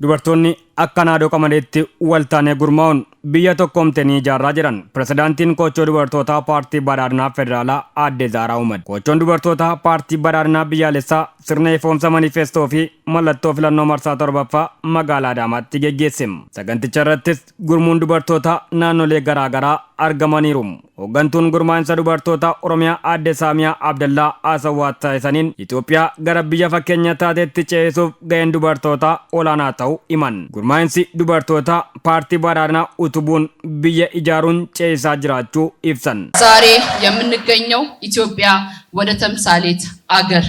Dubartoonni akka naadoo qamadiitti waltaanee gurmaa'uun biyya tokkoomte ni ijaarraa jedhan Pirezidaantiin Koochoo Dubartootaa Paartii Badhaadhinaa Federaalaa Aadde Zaaraa Umad. Koochoon Dubartootaa Paartii Badhaadhinaa Biyyaalessaa sirna ifoomsa manifeestoo fi mallattoo filannoo marsaa 7ffaa magaalaa Adaamaatti geggeesse. Saganticha irrattis gurmuun dubartootaa naannolee garaa garaa argamaniiru. Hoggantuun Gurmaa'insa Dubartootaa Oromiyaa Aadde Saamiyaa Abdallaa haasawaa taasisaniin Itoophiyaa gara biyya fakkeenya taateetti ceesisuuf gaheen dubartootaa olaanaa ta'uu himan. Gurmaa'insi dubartootaa Paartii Badhaadhinaa utubuun biyya ijaaruun ceesisaa jiraachuu ibsan. ዛሬ የምንገኘው ኢትዮጵያ ወደ ተምሳሌት አገር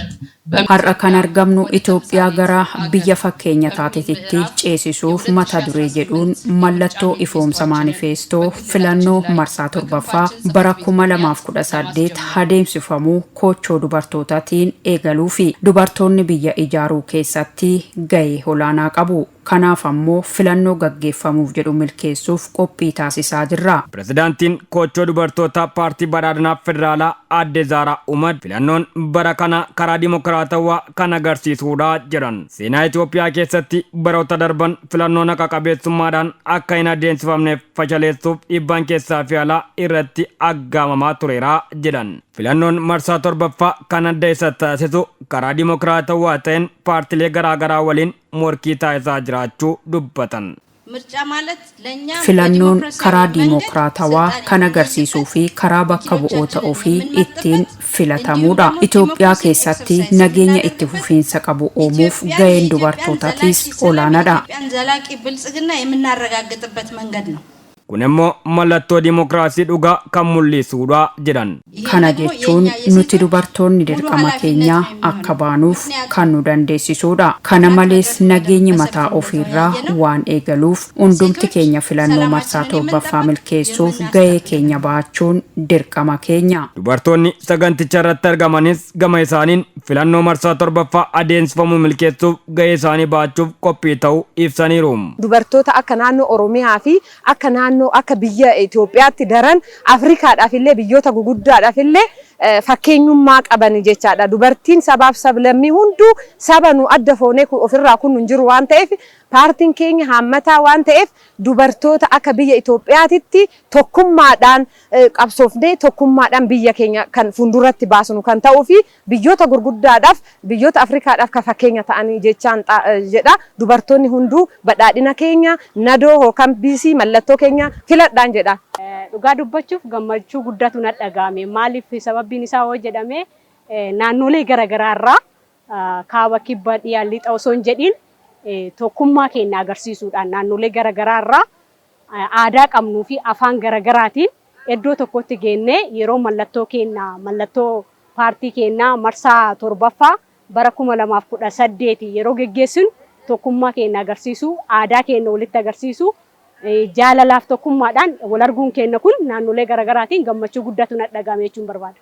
Har'a kan argamnu Itoophiyaa gara biyya fakkeenya taatetitti ceesisuuf mata duree jedhuun mallattoo ifoomsa maanifeestoo filannoo marsaa 7ffaa bara 2018 adeemsifamuu koochoo dubartootaatiin eegaluufi. Dubartoonni biyya ijaaruu keessatti gahee olaanaa qabu. Kanaaf ammoo filannoo gaggeeffamuuf jedhu milkeessuuf qophii taasisaa jirra. Pirezidaantiin Koochoo Dubartootaa Paartii Badhaadhinaa Federaalaa Aadde Zaaraa Umad filannoon bara kana karaa dimokiraatawaa kan agarsiisuudha jedhan. Seenaa Itoophiyaa keessatti baroota darban filannoon haqa qabeessummaadhaan akka hin adeemsifamneef fashaleessuuf dhiibbaan keessaa fi alaa irratti aggaamamaa tureera jedhan. Filannoon marsaa 7ffaa kan adda isa taasisu karaa dimokiraatawaa ta'een paartilee garaagaraa waliin morkii taasisaa jiraachuu dubbatan. Filannoon karaa diimookiraatawaa kan agarsiisuu fi karaa bakka bu'oota ofii ittiin filatamuudha. Itoophiyaa keessatti nageenya itti fufiinsa qabu uumuuf gaheen dubartootaatis olaanaadha. Kun immoo mallattoo dimokiraasii dhugaa kan mul'isuudha jedhan. Kana jechuun nuti dubartoonni dirqama keenya akka baanuuf kan nu dandeessisuudha. Kana malees nageenyi mataa ofiirraa waan eegaluuf hundumti keenya filannoo marsaa 7ffaa milkeessuuf gahee keenya bahachuun dirqama keenya. Dubartoonni saganticha irratti argamanis gama isaaniin filannoo marsaa 7ffaa adeemsifamu milkeessuuf gahee isaanii bahachuuf qophii ta'uu ibsaniiru. Dubartoota akka naannoo Oromiyaa fi akka naannoo akka biyya Itoophiyaatti daran Afrikaadhaaf illee biyyoota guguddaadhaaf illee fakkeenyummaa qaban jechaadha. Dubartiin sabaaf sablammii hunduu saba nu adda foonee ofirraa kun hin jiru waan ta'eef paartiin keenya haammataa waan ta'eef dubartoota akka biyya Itoophiyaatitti tokkummaadhaan qabsoofnee tokkummaadhaan biyya keenya kan fuulduratti baasnu kan ta'uu fi biyyoota gurguddaadhaaf biyyoota Afrikaadhaaf kan fakkeenya ta'anii jechaan jedha. Dubartoonni hunduu badhaadhina keenya nadoo yookaan biisii mallattoo keenya filadhaan jedha. Dhugaa dubbachuuf gammachuu guddatu na dhaga'ame. Maaliif sababbiin isaa hoo jedhame naannolee garaagaraa irraa kaaba kibba dhiyaa lixa osoo hin jedhiin tokkummaa keenya agarsiisuudhaan naannolee garaagaraa irraa aadaa qabnuu fi afaan garaagaraatiin iddoo tokkotti geennee yeroo mallattoo keenya mallattoo paartii keenyaa marsaa 7ffaa bara 2018 yeroo geggeessinu tokkummaa keenya agarsiisuu aadaa keenya walitti agarsiisuu jaalalaaf tokkummaadhaan wal arguun keenya kun naannolee garaagaraatiin gammachuu guddatu na dhaga'ame jechuun barbaada.